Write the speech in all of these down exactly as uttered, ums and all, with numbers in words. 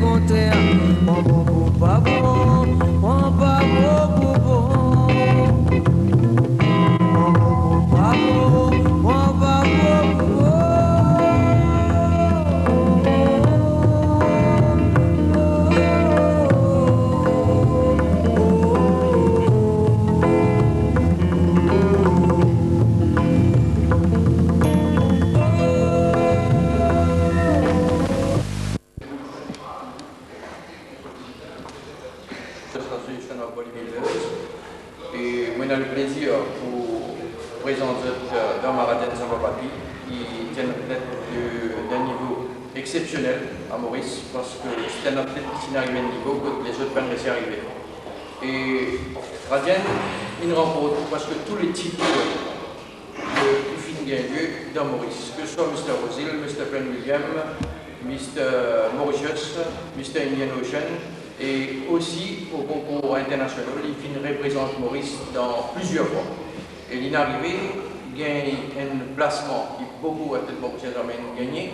Kontrer, pran bon pou pa bon, pran pa bon pou bon. Pran bon pou pa bon, pran pa bon pou bon. Association of Bodybuilders. E mo ena leplezir pou prezant zot, euh, Dam Radyan Sabapathy, ki ti enn atlet de, d'un nivo exsepsionel a Moris, parski se ti enn atlet ki ti arive enn nivo kot lezot pa'nn resi arive. E Radyan inn ranport preske tou le tit ki finn gagne dan Moris, ke swa Mister Brazil, Mister Pan William, Mister Mauritius, Mister Indian Ocean, e osi o konkour internasional, li finn reprezant Moris dan plizier fwa. E li'nn arive gagn enn plasman ki boukou atlet morisien zame gagne.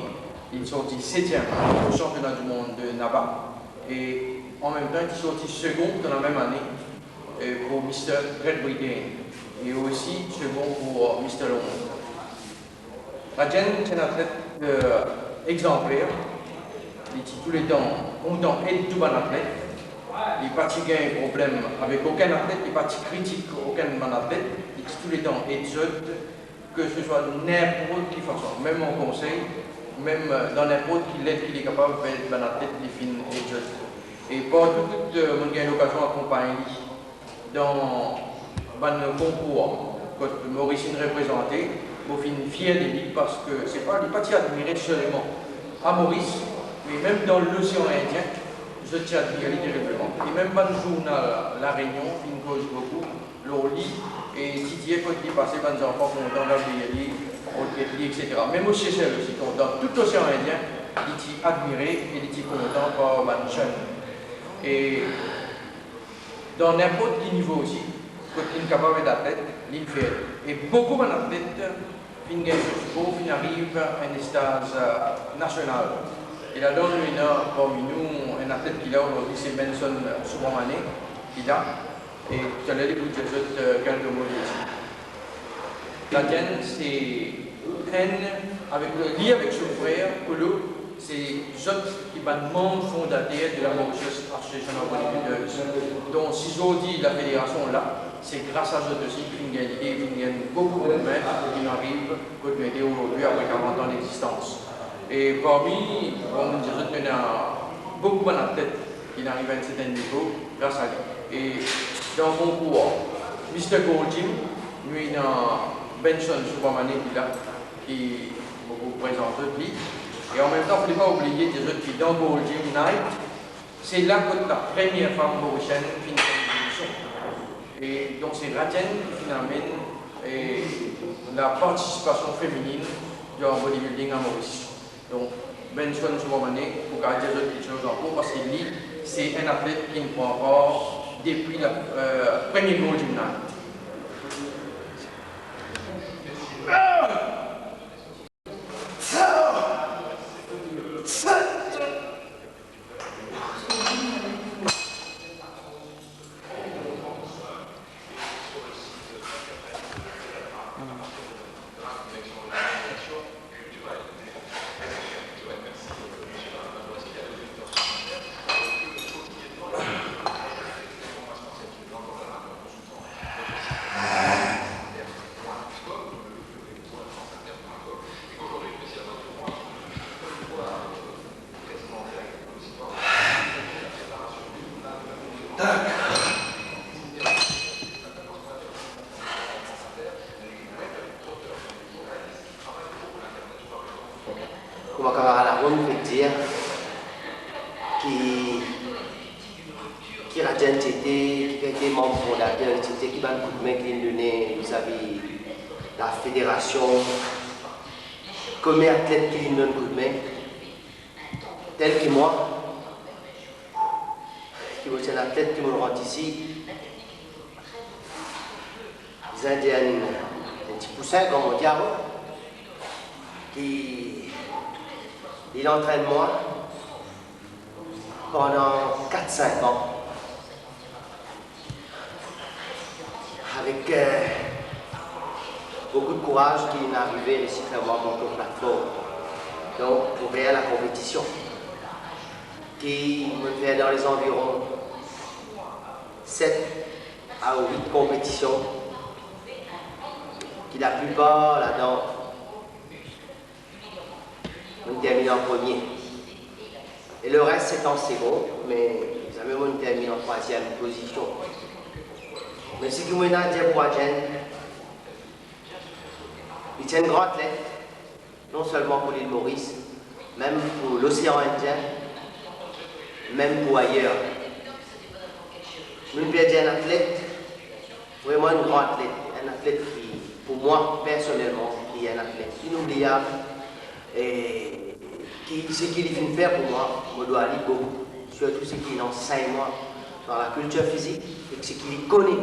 Li'nn sorti setiem o sanpiona di mond de Naba, e an mem tan li sorti segon dan lamem ane, e pou Mister Great Britain, e osi segon pou, euh, Mister Londres. Radyan ti enn atlet, euh, exanpler. Li ti touletan kontan ed tou bann atlet. Li pa ti gagn problem avek okenn atlet, li pa ti kritik okenn bann atlet. Li ti touletan ed zot, ke se swa ninport ki fason, mem an konsey, mem, euh, dan ninport ki led ki li kapav ed bann atlet, li finn ed zot. E partou kot, euh, mo'nn gagn lokazion akonpagn li dan bann konkour kot Moris inn reprezante, mo finn fier de li, parski se pa, li pa ti admire selman a Moris, me mem dan Losean Indien, zot ti admire li teribleman. E mem bann zournal La Réunion finn koz boukou lor li, e ti dir kot li pase, bann zanfan kontan al ver li, al get li, et cetera. Mem o Sesel osi, dan, dan tou Losean Indien, li ti admire e li ti kontan par bann zenn. E dan ninport ki nivo osi, kot li'nn kapav ed atlet, li'nn fer. E boukou bann atlet finn gagn zot sipor, finn ariv enn staz, euh, nasional. E ladan nou ena parmi nou enn atlet ki la azordi, se Benson Subramane, ki la. E toutaler li pou dir zot, euh, kelke mo de li. Radyan, se enn, avek, li avek so frer Kolo, se zot ki bann manm fondater de la Mauritius Association of Bodybuilders. Donk, si zordi lafederasion la, se gras a zot osi ki finn gagn lide, finn gagn boukou koudme pou ki nou ariv kot nou ete zordi apre karant an degzistans. E parmi, bon, nou dir zot, nou ena boukou bann atlet ki finn ariv a enn sertin nivo gras a li. E dan konkour Mister Gold Gym, nou ena Benson Subramane ki la, ki mo pou prezant zot li. E an mem tan, fode pa oubliye dir zot ki dan Gold Gym Night, se la kot lapremier fam morisienn finn gagn limison. E donk, se Radyan ki finn amenn, e, lapartisipasion femininn dan bodybuilding a Moris. Donk, Benson Subramane, pou kapav dir zot kiksoz ankor, parski li, se enn atlet ki pran par depi la, euh, premie Gold Gym Night. Kouma kamarad Aaron finn dir, ki, ki Radyan ti ete, ki ete manm fondater, ti ete, ki bann koudme ki linn done vizavi lafederasion, komie atlet ki linn donn koudme, tel ki mwa, ki mo ti enn atlet ki mo rant isi, bizin dir enn, enn ti pousin, kouma mo dir avan, ki li antrenn mwa, pandan kat, sink an, avek, eh, boukou de kouraz ki inn arive resi fer mwa mont lor platform. Donk, pou fer lakonpetision ki mo fer dan lezanviron set a wit konpetision, ki laplipar ladan, mo terminn an premie. E leres, se an sekon, me zame mo terminn an trwaziem pozision. Me seki mo ena dir pou Adrian, li ti enn gran atlet, non selman pou Lil Moris, mem pou Losean Indien, mem pou ayer. Mo pe dir enn atlet, vreman enn gran atlet, enn atlet ki, pou mwa, personelman, li enn atlet inoubliab, e ki, seki li finn fer pou mwa, mo dwa li boukou, sirtou seki li ansegn mwa dan lakiltir fizik, e seki li kone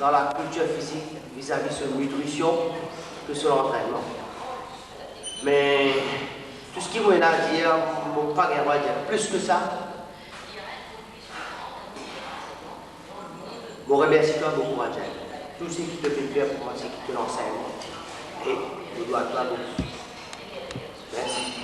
dan lakiltir fizik, vizavi so nitrision, ke so lantrennman. Me tou seki mo ena dir, mo pa gagn drwa dir plis ki sa. Mo remersi twa boukou, Adrian. Tou seki to finn fer pou mwa, seki to ansegn mwa, e mo dwa twa boukou. Mersi.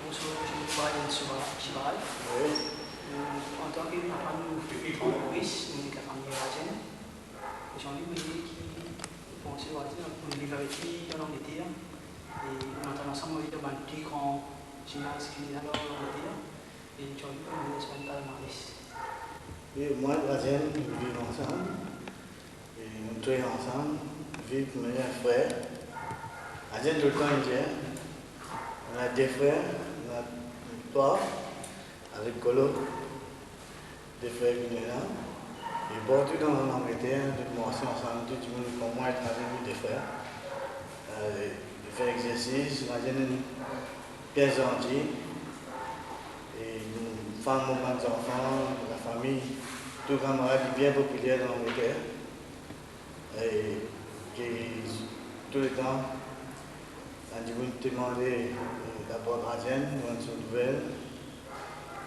Bonswar, mo nom Souraj Jival. Wi. Euh, antan ki papa nou Moris, nou lafami Rajen. Ozordi, mo vini ki panse Rajen, mo liv avek li an Angleter. E nou antann ansam, nou ete bann pli gran zinaz ki ena an Angleter. E ozordi, nou ena bann palmares. Wi, mwa ek Rajen, nou viv ansam. E nou train ansam, viv kouma enn frer. Rajen toultan inn dir, nou ena de frer, nou ena twa, avek Kolo, de frer ki ena. E partou dan Langleter, nou koumans ansam, tou dimoun konn mwa ek Rajen, nou de frer. E, nou fer exersis, Rajen bien zanti. E nou fam, mo bann zanfan, lafami, tou kamarad, li bien popler dan Langleter. E ki touletan, bann dimoun demande, e, labar Rajen, demann so nouvel.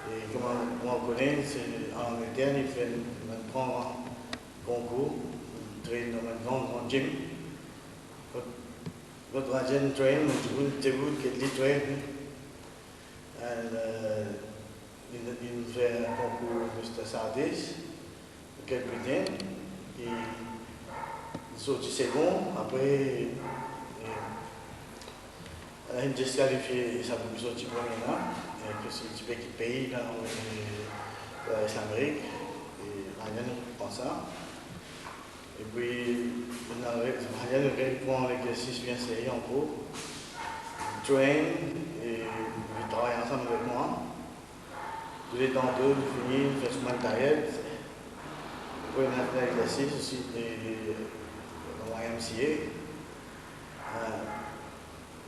E kouma mwa kone, se an Angleter, li fer, li pran konkour, train dan bann gran, gran gym. Kot, kot Rajen train, bann dimoun debout, kot li train. And, euh, li, li fer konkour Mister Southeast, Great Britain, e li sorti segon, apre, e, li diskalifie, sa pou sorti premie la, e ki ti pe kit pei la, e, Lamerik, e Rajen pran sa. Epi, nou al re-, nou al repran legzersis bien serye ankor. Train, e li travay ansam avek mwa. Touletan nou fini, nou fer so bann diet. Apre, nou al fer legzersis osi, e, e, dan Y M C A. E,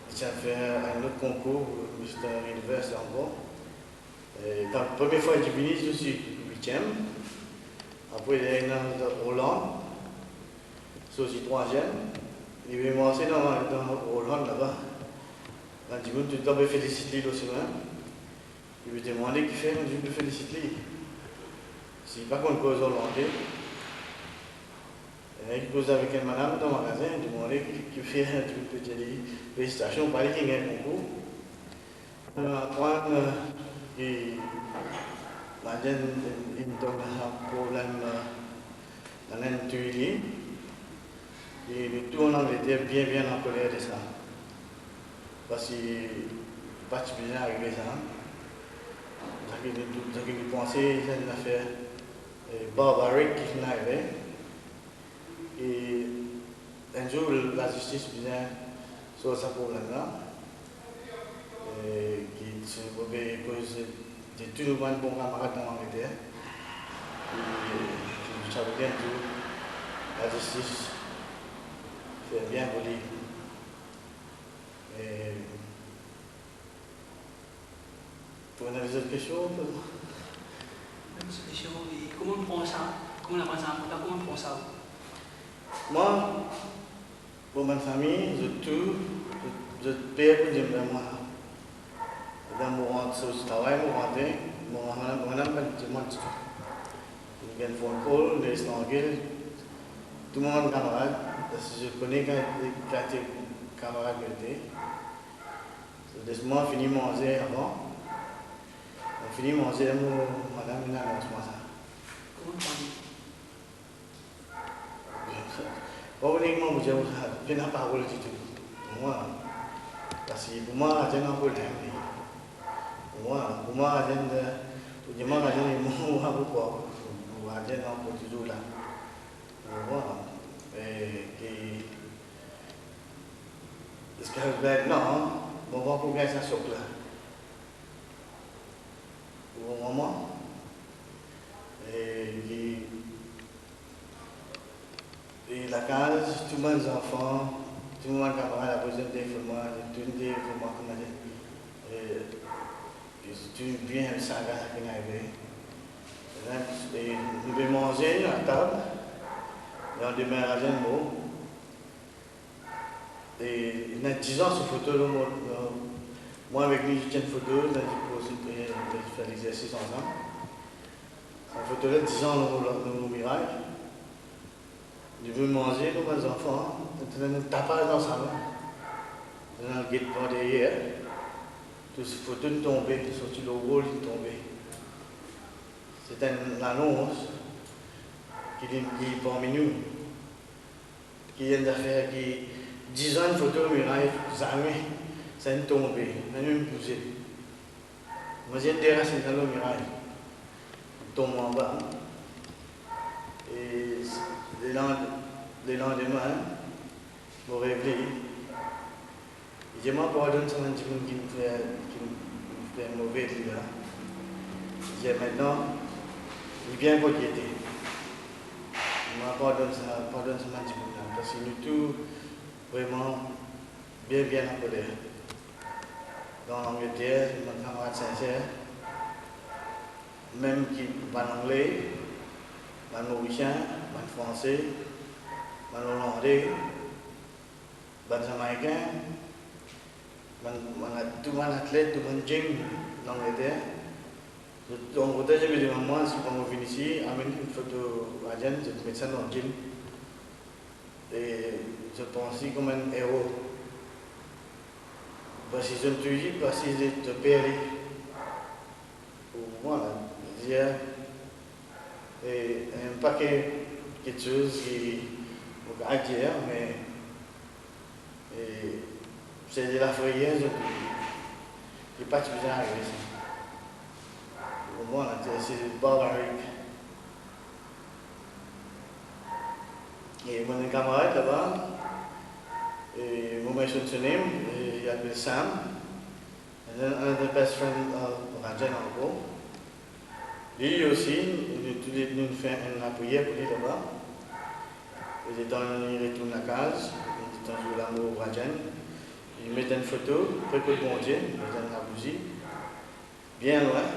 li ti al fer enn lot konkour, Mister Universe ankor. E, dan premie fwa li vini, li sorti witiem. Apre, li al dan Orlando, sorti trwaziem. Li pe marse dan, dan Orlando laba. Bann dimoun toultan pe felisit li lor sime. Li pe demande kifer bann dimoun pe felisit li. Si li pa konn koz olandez. E li koz avek enn madam dan magazin, li demande ki, kifer bann dimoun pe dir li, "Felisitasion, pa li ki gagn konkour." Aprann, euh, ki Rajen inn, inn tom dan sa problem, euh, dan enn touy li. E nou tou an Angleter bien, bien ankoler de sa. Parski pa ti bizin arive sa. Sa ki nou, sa ki nou panse, se enn zafer, euh, barbarik ki finn arive. E enn zour, lazistis bizin sort sa problem la. E ki ti pe koz de tou nou bann bon kamarad dan Langleter. E sa bizin enn zour, lazistis fer bien pou li. E Pou ena lezot kestion, Fernand? Lezot kestion, e kouma ou pran sa? Kouma ou pran sa? Kouma ou pran sa? Mwa, bon, bann fami, zot tou, zot, zot per pou dir mwa. Mo rant so travay, mo rante, mo, mo, mo, mo pa dir mwa ditou. Mo gagn phone call, mo les trankil. Tou mo bann kamarad, paski zot kone kan, kan ti kamarad mo ete. So, les mwa fini manze avan. Mo fini manze, mo madam inn anons mwa sa. Kouma sa? Bon, unikman pou dir, pena parol ditou. Pou mwa, paski pou mwa, Rajen ankor lame. Pou mwa, pou mwa, Rajen, eh, pou dir mwa, Rajen, mo, mo, mo, Rajen ankor touzour la. Pou mwa, eh, ki, ziska mintnan, mo pa pou gagn sa sok la. Pou moman, eh, li, e lakaz, tou bann zanfan, tou bann kamarad, apre zot inn telefonn mwa, zot inn telefonn mwa, kouma dir, e, zot inn bien sagre sa ki'nn arive. E nou pe manze atab, e landime Rajen mor. E ena dizan so foto, lor mo, lor, mwa avek li, nou ti enn foto, nou ti poz, e, nou ti fer lexersis ansam. Sa foto la, dizan lor, lor, lor miray. Nou vinn manze, nou bann zanfan, nou ti ena tapaz dan salon. Nou al get par deryer, tou so foto inn tonbe, sorti lor wall, inn tonbe. Se enn lanons ki li, li parmi nou. Ki enn zafer ki dizan enn foto lor miray, zame sa inn tonbe, nanye inn bouze. Mo zet de rasinn la lor miray, tom anba. E leland-, lelandime, mo rev li. Li dir mwa, pardonn sa bann dimoun ki'nn fer, ki'nn fer move li la. Li dir, mintnan, li bien kot li ete. Mwa, pardonn sa, pardonn sa bann dimoun la, paski nou tou vreman bien, bien ankoler. Dan Langleter, bann kamarad sinser, mem ki bann Angle, bann Morisien, bann Franse, bann Olande, bann Zamaikin, bann, bann at-, tou bann atlet, tou bann gym Langleter. Zot, an kote, zot pe demann mwa, si kan mo vinn isi, amenn enn foto Rajen, zot met sa dan gym. E zot pran li kouma enn ero. Paski zot touzour, paski zot, zot per li. Pou mwa, dir, e, enn pake kiksoz ki mo kapav dir, me, e, se de lafreyer, zot, li pa ti bizin arive sa. Pou mwa, se, se barbarik. E mo ena enn kamarad laba, e mo mensionn so nim, e li apel Sam. And then another best friend of Rajen ankor. Li osi, nou tou le, nou fer enn lapriyer pou li laba. E letan li retourn lakaz, letan zour lamor Rajen, li met enn foto pre kot Bondie, met enn labouzi, bien lwin.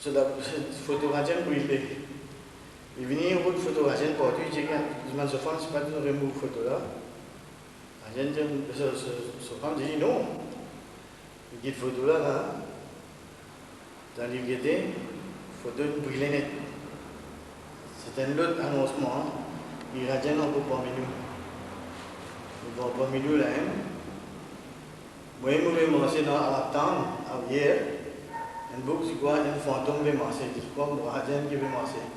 So la, foto Rajen brile. Li vini rod foto Rajen partou, li dir, bann zanfan, sipa zot remove foto la. Rajen dir, so, so, so fam dir li, non. Li get foto la, la. Kan li gete, foto inn brile net. Se enn lot anonsman, ki Rajen ankor parmi nou. Li ankor parmi nou la, hein. Mwa, mo pe marse dan Arab Town, ayer, enn boug ti krwar enn fantom pe marse, ti krwar mo Rajen ki pe marse.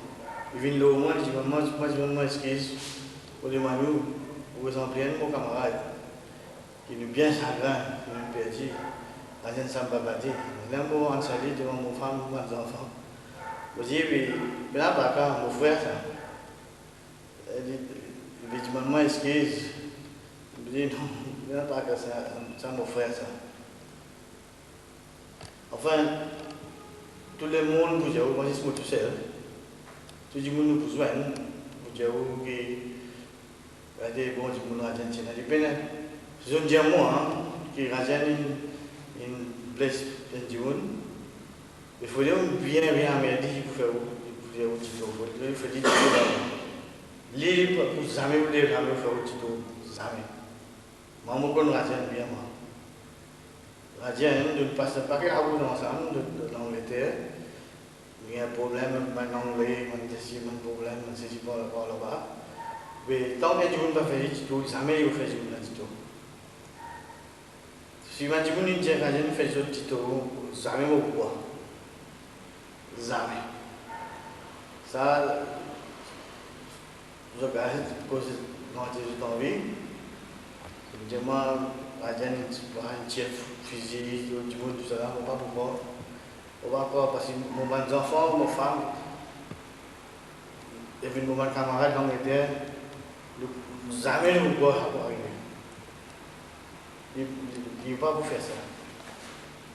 Li vinn lor mwa, li dir mwa, mwa, mwa, mwa, eskiz, mo demann ou, ou resanble enn mo kamarad, ki nou bien sagrin, ki nou perdi, Rajen Sam Babade. La mo rann sa li devan mo fam, mo bann zanfan. Mo dir, epi, pena pa ka, mo frer sa. Li, li, li dimann mwa eskiz. Li dir, non, non, pa sa, sa mo frer sa. Anfin, tou lemonn pou dir ou, pa zis mo tousel. Tou dimoun nou pou zwenn, pou dir ou ki, gade, bon dimoun Argentina, li pena. Zot dir mwa, ki Rajen inn, inn bles enn dimoun. Li fode ou bien, bien anmerdi pou fer ou, pou fer ou ditour. Fode, fode ditour la. Li, li pou, pou zame ou, zame ou fer ou ditour. Zame. Mwa, mo konn Rajen bien, mwa. Radyan, nou pas enn pake labour ansam, nou, nou Langleter. Nou gagn problem, bann Angle, bann sesi, bann problem, bann sesi par, par laba. Me tank dimoun pa fer ditou, zame yo fer dimoun la ditou. Si bann dimoun inn dir Radyan fer zot ditou, zame mo pou krwar. Zame. Sa, zot gagn koze manti zot anvi. Dir mwa, Radyan inn tir fizi, dimoun, tousala, mo pa pou krwar. Mo pa krwar, parski mo bann zanfan, mo fam, e vinn mo bann kamarad Langleter, nou, zame nou pou krwar sa pou arive. Li, li, li pa pou fer sa.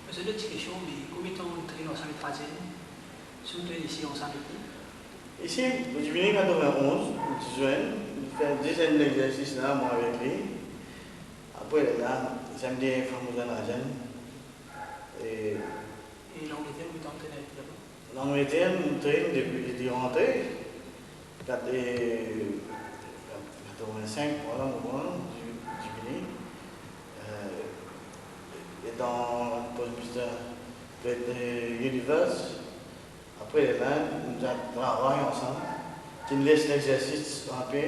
Mo zis enn ti kestion, me konbien tan ou inn train ansam ek Radyan? Si ou inn train isi ansam ek li? Isi, mo ti vini katrevin-onz, mo ti zwenn, fer dis enn lexersis la, mwa avek li. Apre la, samdi fwa mo zwenn Radyan. E, e Langleter, konbien tan ou inn train avek li laba? Langleter, nou train depi li rantre, kat-, e, katrevin-sink, vwala, mo pran, Ju-, Jubilee, e, letan Prime Minister, e, Universe, apre la, nou ti travay ansam, ti les lexersis enpe,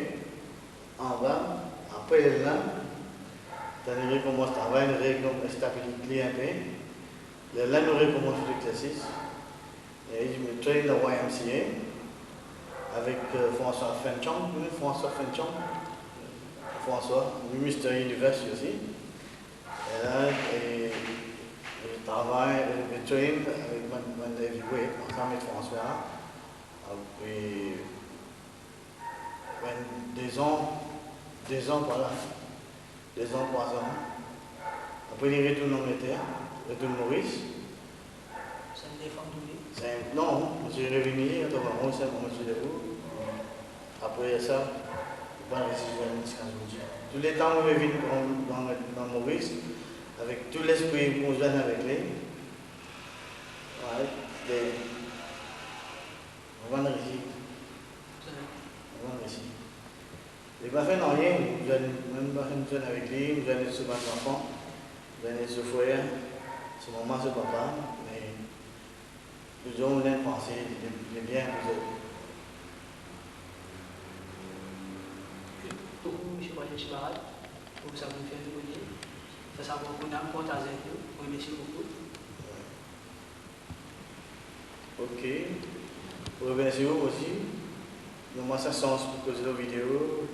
anba, apre la, tann li rekoumans travay, li rekoumans stabilize li enpe. Lerla nou rekoumans lexersis. E nou train dan Y M C A avek, e, François Fenchon, nou, François Fenchon. François, li Mister Universe osi. E la, e, e travay, e, e train avek bann, bann heavyweight, ansam ek François. Apre, Wi, dezan, dezan par la. Dezan, trwazan. Apre, li retourn Angleter, retourn Moris. Sa enn defann tourne? Sa enn, non, mo ti revini, atann, mo, sa, mo ti revini. Apre sa, mo pa resi zwenn li ziska zordi. Touletan mo revinn dan, dan, dan Moris, avek tou lespri mo zwenn avek li. Wi, li Mo bann resi. Mo bann resi. Li pa fer nanye, mo zwenn, mo pa fer zwenn avek li, mo zwenn so bann zanfan, mo zwenn so frer, so mama, so papa, me touzour mo ena enn panse, li, li bien pou zot. Boukou, misie Brian Chibarat, pou sa vinn fer nou kone. Sa, sa pou nou partaz avek nou. Wi, mersi boukou. Ok. Mo remersi ou osi. Donn mwa sa sans pou koze lor video.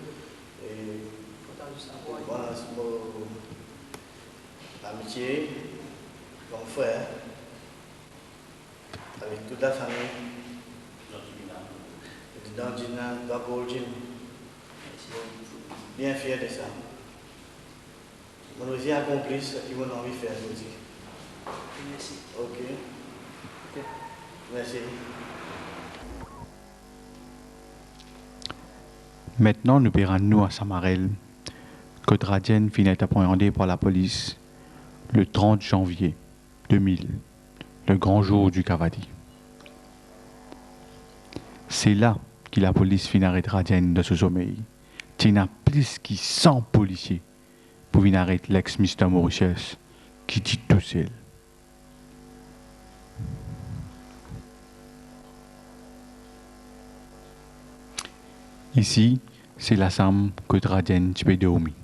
E partaz sa, wi. Vwala, mo lamitie kom frer avek tou lafami. Dan Dina, dan Paul Jim. Bien fier de sa. Mo resi akonpli seki mo anvi fer osi. Mersi. Ok. Ok. Mersi. Aster nou pe rann nou a Samarel, kot Radienn finn et apreyande par lapolis le trant zanvie de mil, le gran zour di kavali. Se la ki lapolis finn aret Radienn dan so somey. Ti ena plis ki san polisie pou vinn aret lex Mister Mauritius ki ti tousel. Isi, se lasam kot Radienn ti pe dormi.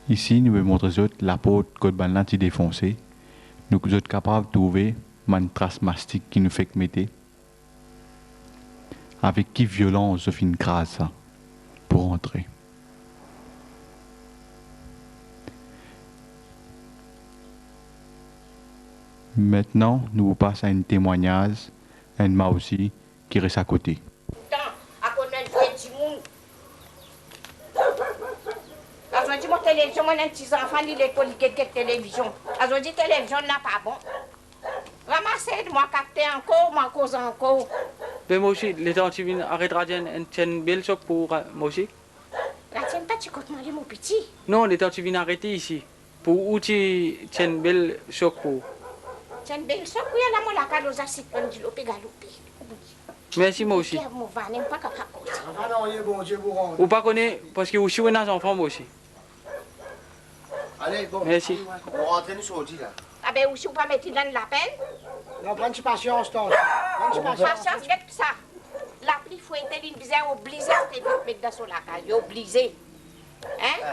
Isi, nou pe montre zot laport kot bannla ti defonse. Nou, zot kapav trouve bann tras mastik ki nou fek mete. Avek ki violans zot finn kraz sa pou rantre. Aster, nou pou pas a enn temwagnaz enn mausi ki res akote. Tan, akoz nou enn dimoun. Azordi mo televizion, mo ena enn ti zanfan, li lekol, li get, get televizion. Azordi televizion la pa bon. Ramas ed mwa, kapte ankor, mwa koz ankor. Be mo osi, letan ti vinn aret Radienn, enn ti enn bel sok pou ra-, mo osi. Radienn pa ti kot mwa, li mo piti. Non, letan ti vinn aret li isi. Pou ou ti, ti enn bel sok pou ou. Ti enn bel sok, wi, ala mo lakaz, loza sit, bann dilo pe galoupe. Mersi, mo osi. Mo vane, mo pa kapav konte. Ou pa kone, parski ou osi ou ena zanfan, mo osi. Ale, bon. Mersi. Nou rantre, nou sorti la. Abe, ou si ou pa met li dan lapenn? Non, pran ti pasians, tonton. Pran ti pasians. Pasians, get sa. Lapli fwete, li bizin oblize, ou te met dan so lakaz, li oblize. Hein?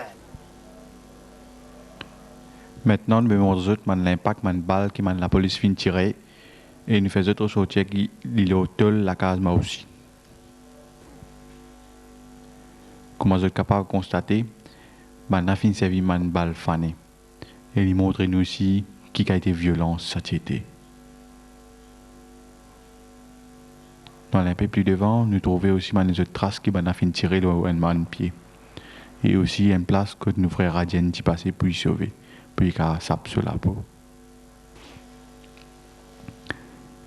Mintnan, nou pe montre zot bann linpak bann bal ki bann lapolis finn tire, e nou fer zot resorti ki li lor tol lakaz Maousi. Kouma zot kapav konstate, bannla finn servi bann bal fane, e li montre nou osi ki kalite violans sa ti ete. Nou al inpe pli devan, nou trouve osi bann lezot tras ki bannla finn tire lor enn bann pie, e osi enn plas kot nou frer Radienn ti pase pou li sove, pou li kapav sap so lapo.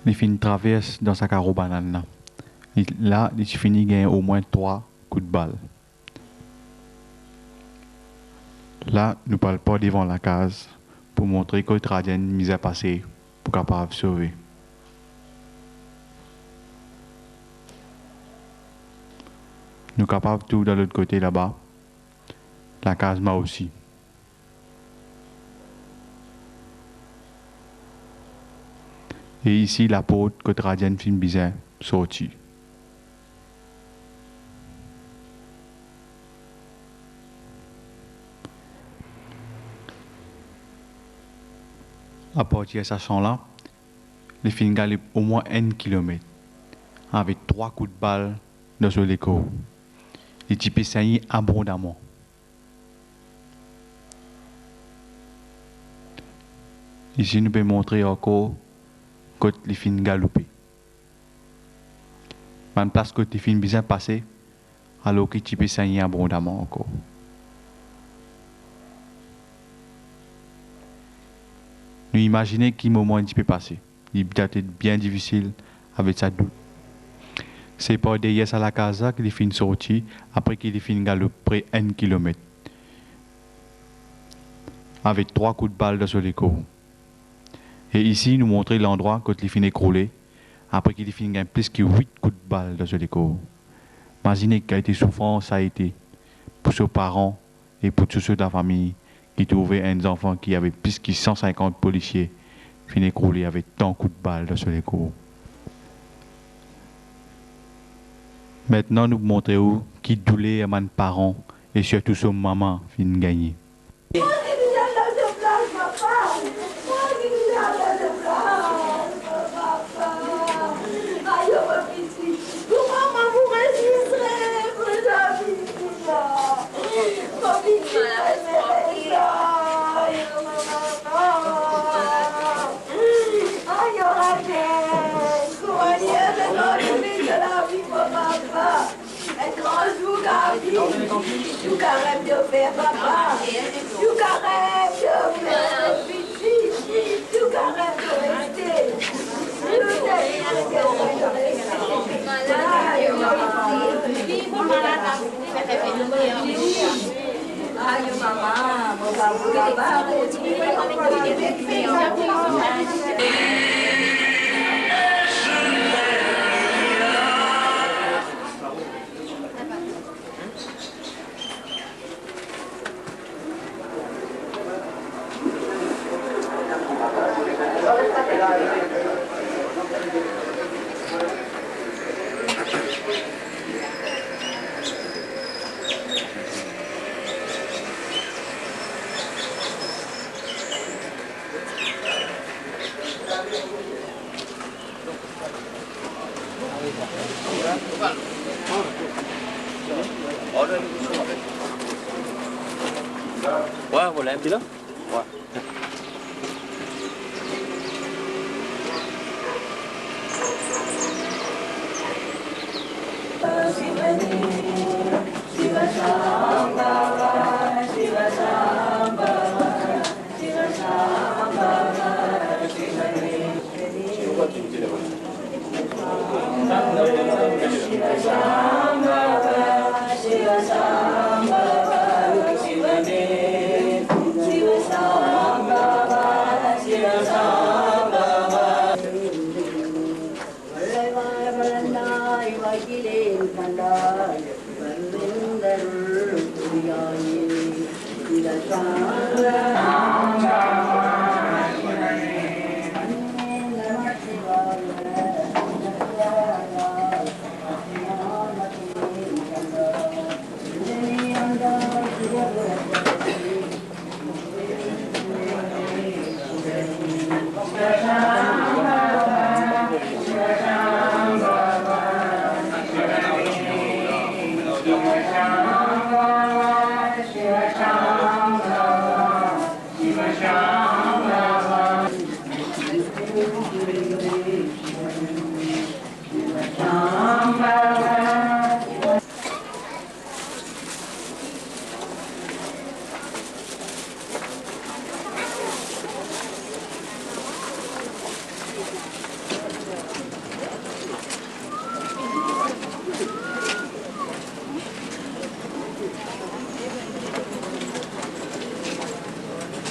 Li finn travers dan sa karo banann la. Li, la, li ti fini gagn omwin trwa kout bal. La, nou pral par devan lakaz pou montre kot Radienn bizin pase pou kapav sove. Nou kapav trouv dan lot kote laba, lakaz Maousi. E isi laport kot Radienn finn bizin sorti. Apartir sa san la, li finn galoup omwin enn kilomet, avek trwa kout bal dan so lekor. Li ti pe segne abondaman. Isi nou pe montre ankor kot li finn galoupe. Bann plas kot li finn bizin pase, alor ki ti pe segne abondaman ankor. Nou imazine ki moman li ti pe pase. Li ti ete bien difisil avek sa doulor. Se par deryer sa lakaz la ki li finn sorti, apre ki li finn galoup pre enn kilomet, avek trwa kout bal dan so lekor. E isi, nou montre landrwa kot li finn ekroule, apre ki li finn gagn plis ki wit kout bal dan so lekor. Mazine ki kalite soufrans sa ete pou so paran, e pou tou so lafami ki trouve enn zanfan ki avek plis ki san sinkant polisie finn ekroule avek tan kout bal dan so lekor. Mintnan nou pou montre ou ki douler bann paran e sirtou so mama finn gagne. Enn gran zour, Gaby. Tou karem to fer, papa. Tou karem to fer, piti. Tou karem to reste. Tou karem to reste. Ayo, mama, mo pa pou kapav. Ouais, voilà, un petit là. Ouais.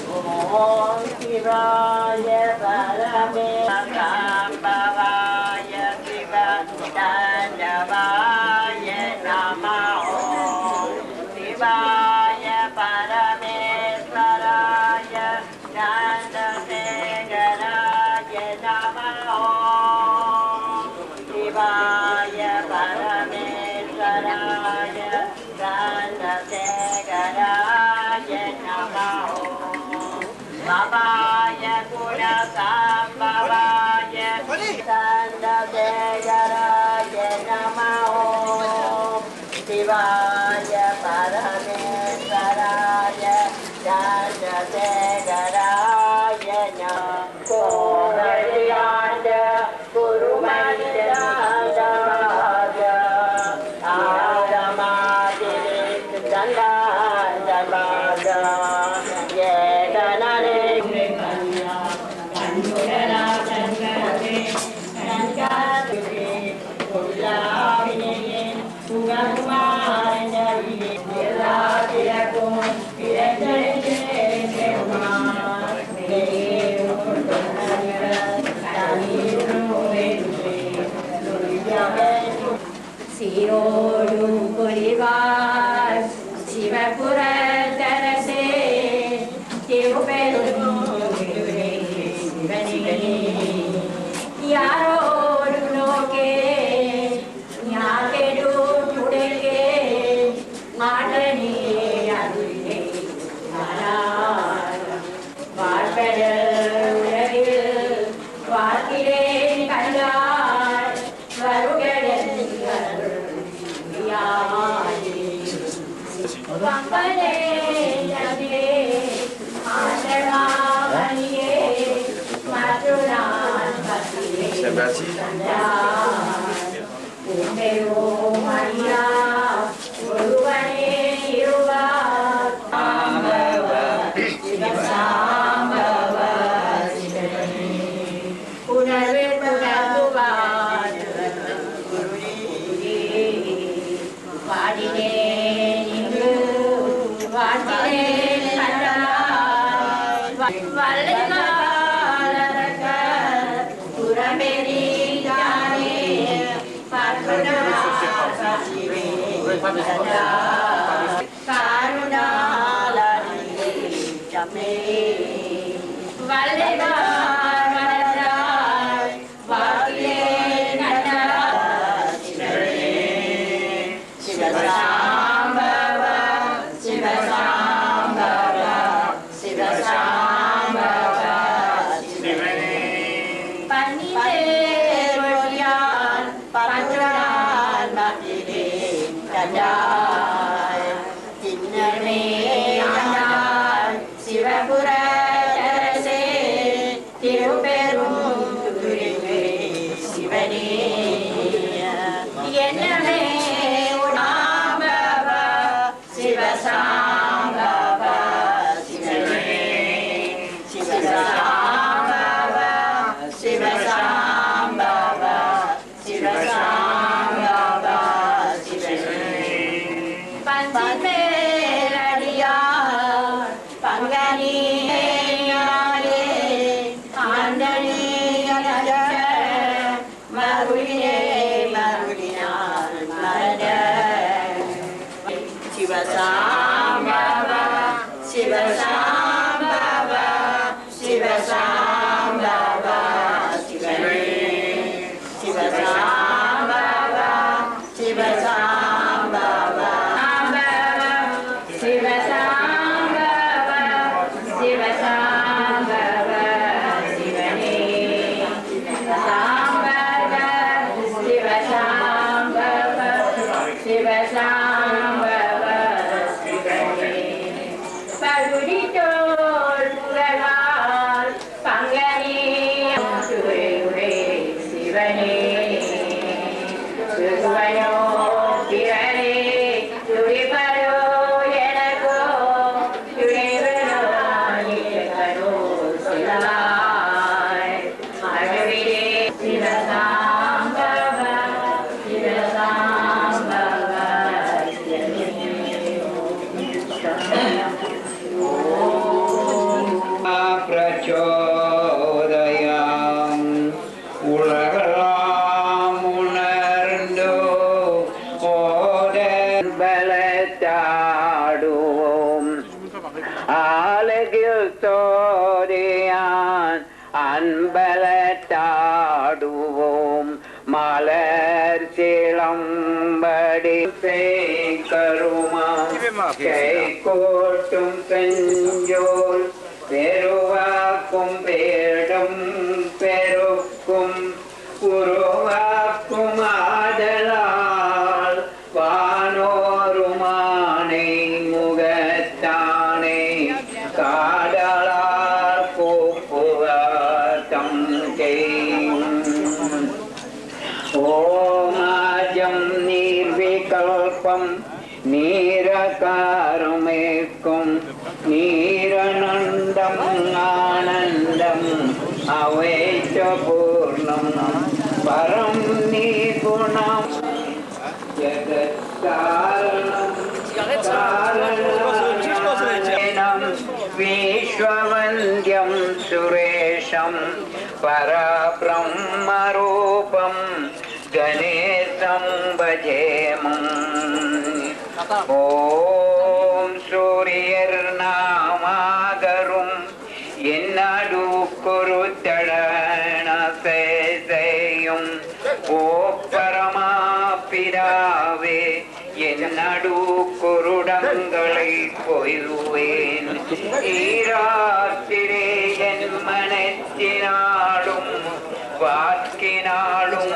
Om Shivaya Paramesvara Sambhavaya Shiva Tandavaya Namaha. Om Shivaya Paramesvaraya Chandrasekharaya Namaha. Om Shivaya Paramesvaraya Chandrasekharaya Namaha. Om Bhavaya Gunasambahavaya Chandrasekharaya Namaha. Om Shivaya Paramesvaraya Chandrasekharaya Namaha. Kodakyanda Kurumandalagandhabhaya Adhamadhirittandandamadhya Yekanale Sirolu Purival, Sivapura Tarase, Tiruperum Sivane, Yarolu Loke, Nyakedu Mudeke, Madani Yarule, Mara. Sivasambhava, Sivasambhava, Sivasambhava, Sivane. Panni me boliyan, patunan matile kadai. Tinne me andai, Sivapura Tarase. Tiruperum Turinge Sivane. Yename Udambava, Sivasambhava, Sivane. Sivasambhava, Sivasambhava, Sivasambhava, Sivane. Panchime Radiya, Pangani Nyaye, Andani Nyaye, Marudine Marudina, Sambhava, Shiva Sambhava, Shiva Sambhava, Shivane. Shiva Sambhava, Shiva Sambhava, Shiva Sambhava, Shiva Sambhava, Shivane. Sambhava, Shiva Sambhava, Shiva Sambhava, Shivane. Parudito Pugalar, Pangani, Ture Ture, Shivane. Suvano, Pirale, Ture Paro, Yenako, Ture Paro, Ture Paro, Silalai. Prachodayam, ulagalam unarndo oden balataduvom, alagil todian anbalataduvom, malar silambadi seikaruma, seikotum penjol, peruvakum pedum perukum, uruvakum adalal, vanorumanai mugathane, kadalal kupuvatam te. Om ajam nirvikalpam nirakaram ekum niranandam anandam avetapurnam param nirgunam jagatkaranam karanam vishwavandyam suresham parabrahmarupam Ganesam bhajemam. Om suryarnamagarum yennadu kurutadana seseyum. O Parama Pidave, yennadu kurudangali poyuven. Ee raatire en manethinalum, vaathinalum,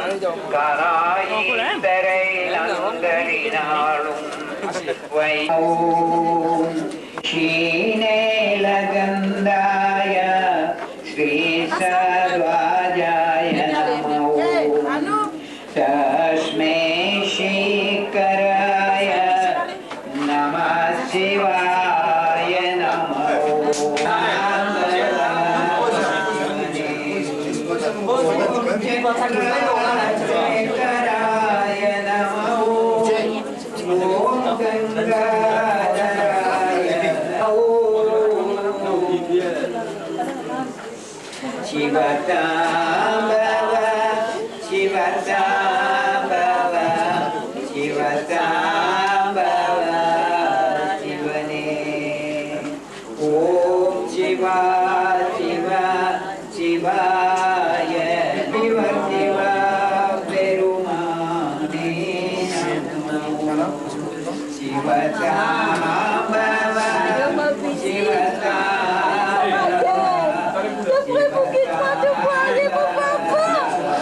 karayi sarai langarinalum. Vai Om Kshine Lagandhaya Sesha Dvajaya Namo. Tasmai Shekharaye Namah Shivaya Namo. Shekharaye Namo. Om Gangadharaye Namo. Shiva Sambhava, Shiva Sambhava, Shiva Sambhava, Shivane. Om Shiva, Shiva, Shivaya, Shiva, Shiva, Perumane Namo. Shiva Sambhava, Shiva Sambhava. Tanpri pou kit mwa, tanpri pou kit mwa,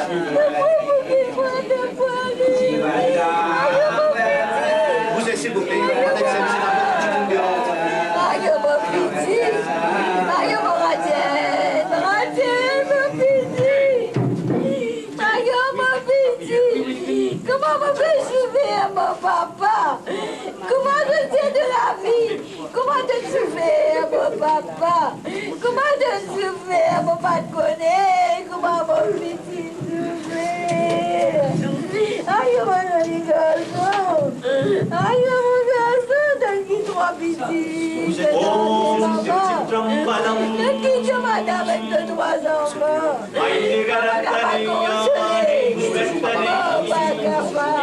tanpri pou kit mwa, tanpri pou kit mwa. Ayo, mo piti. Ayo, mo piti. Ayo, mo Radjel. Radjel, mo piti. Ayo, mo piti. Kouma mo pe soufer mo papa? Kouma to dir de lavi? Kouma to soufer mo papa? Kouma to soufer, mo pa kone kouma mo piti soufer. Ayo, mo zoli garson. Ayo, mo garson, to ki trwa piti. Zot ki dir madam avek to trwa zanfan. Mo pa konsole. Mo pa kapav.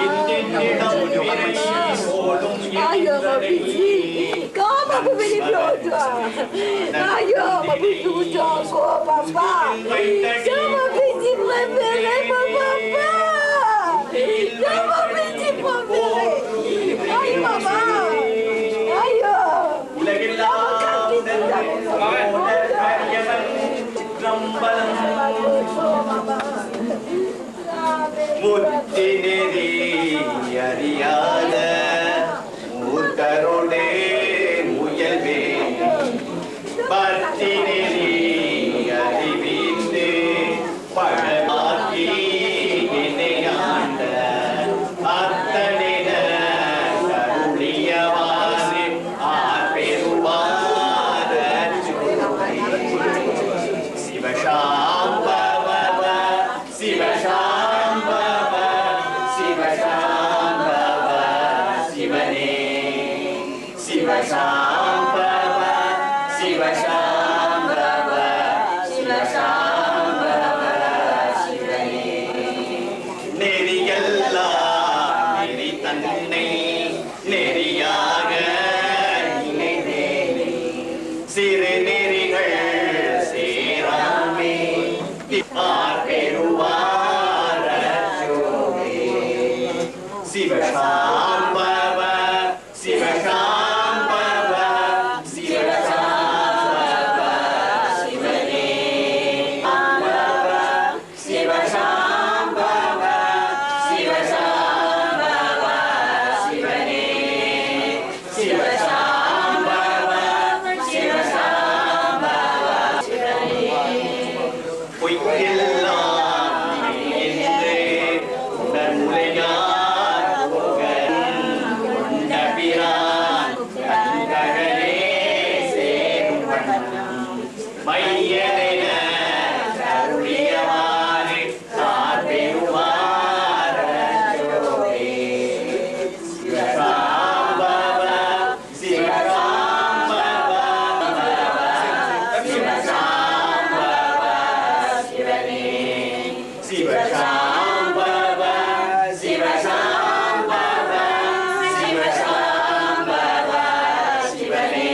Ayo, mo piti, kouma mo pou vini pli lor twa? Ayo, mo pou vini pli lor twa ankor, papa. Sa mo piti prefere, mo papa. Sa mo piti prefere. Ayo, mama. Ayo. Mutti neri ariyana, muttarude muyalbe, batti neri aribinde, padamaki nene anda, attanena karuliyavare, aperuvaara jyoti. Siva Shambhava, Siva Shambhava, Siva Shambhava, Sivane. Siva Shambhava, Siva Shambhava, Siva Shambhava, Sivane. Neri ella, neri thanai, neriyaga nene. Sire nerigal serame, aperuvaara jyoti. Siva Shambhava, Siva Shambhava, Siva Shambhava, Sivane. Shambhava, Siva Shambhava, Siva Shambhava, Sivane. Siva Shambhava, Siva Shambhava, Sivane. Oi ella, inde, namulaya, kunda piran, kandagale, seruvan. Mayyanena, karuliyavare, aperuvaara jyoti. Siva Shambhava, Siva Shambhava, Siva Shambhava, Sivane. Siva Shambhava, Siva Shambhava, Siva Shambhava, Sivane.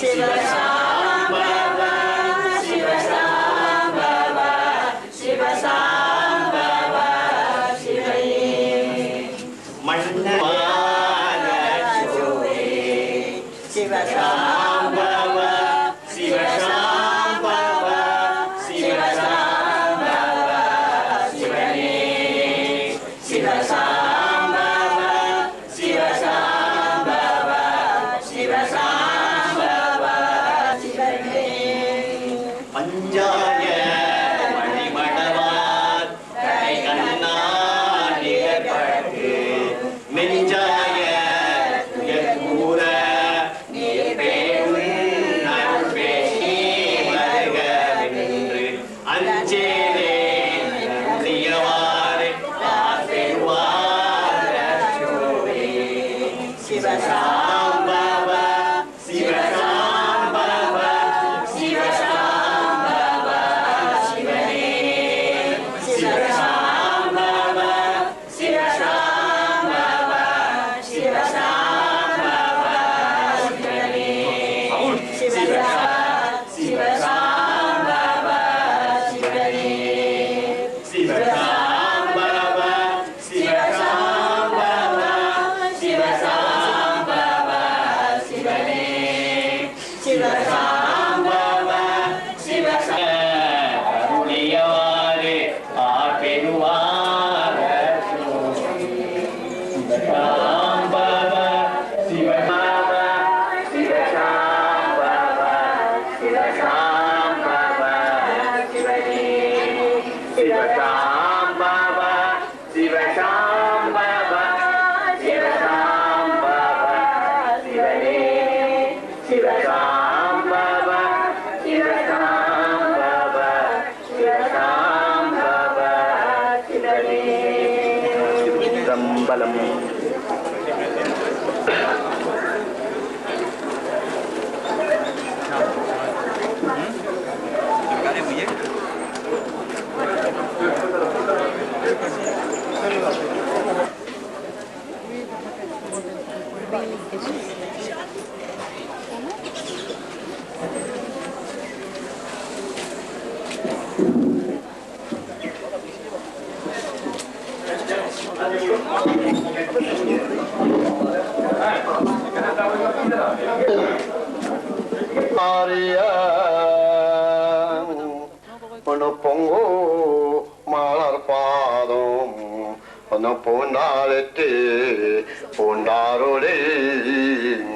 Siva Shambhava, Siva Shambhava, Siva Shambhava, Sivane. Manna Shambhava, Siva Shambhava, Siva Shambhava, Sivane. Siva Shambhava, Siva Shambhava, Siva Shambhava, Sivane. Panjaya Mani Mandava, Kare Kanna Nigarbha, Nindaya Tuya Dura, Nirbeun Narupeshe Marga Bindre, Anjali Niyavare, Aperuvaara Jyoti. Siva Shambhava, Siva Shambhava, Siva Shambhava, Sivane. Siva Shambhava, Siva Shambhava, Siva Shambhava, Sivane. Siva Sham-, Siva Shambhava, Sivane. Siva Shambhava, Siva Shambhava, Siva Shambhava, Sivane. Siva Shambhava, Siva Sham-, Karuliyavare, Aperuvaara Jyoti. Siva Shambhava, Siva Shambhava, Siva Shambhava, Siva Shambhava, Sivane. Siva Shambhava, Siva Shambhava, Siva Shambhava, Sivane. Siva Shambhava, Siva Shambhava, Siva Shambhava, Sivane. Rambalam. Ariya, ono pongo malar padum, ono pondalete pondaroling,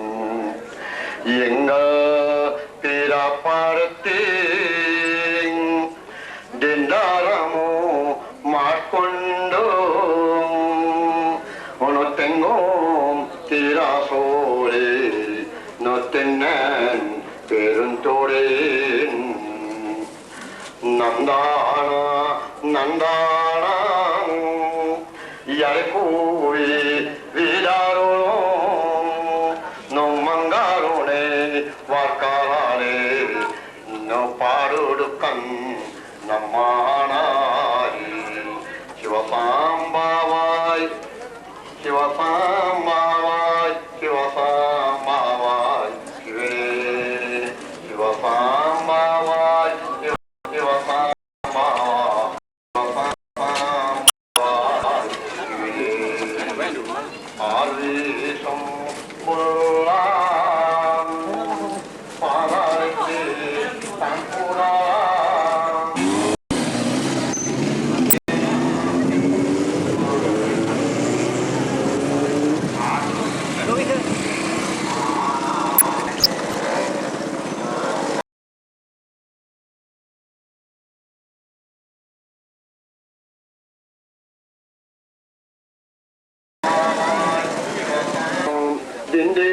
yenga pira parting, dendaramu markundum, ono tengum tirasole, no tenen peruntorin. Nandana, nandana, yare kuvi vidarulum, no mangarune varkarane, no parudukan namanahi. Shiva Sambhavai, Shiva Sambhavai, Shiva Sambhavai, Shiva, Shiva Sambhavai, Shiva, Shiva Sambhavai, Shiva Sambhavai, Shiva. Arvi Sambhulam, Paraliki Sambhulam. Dinde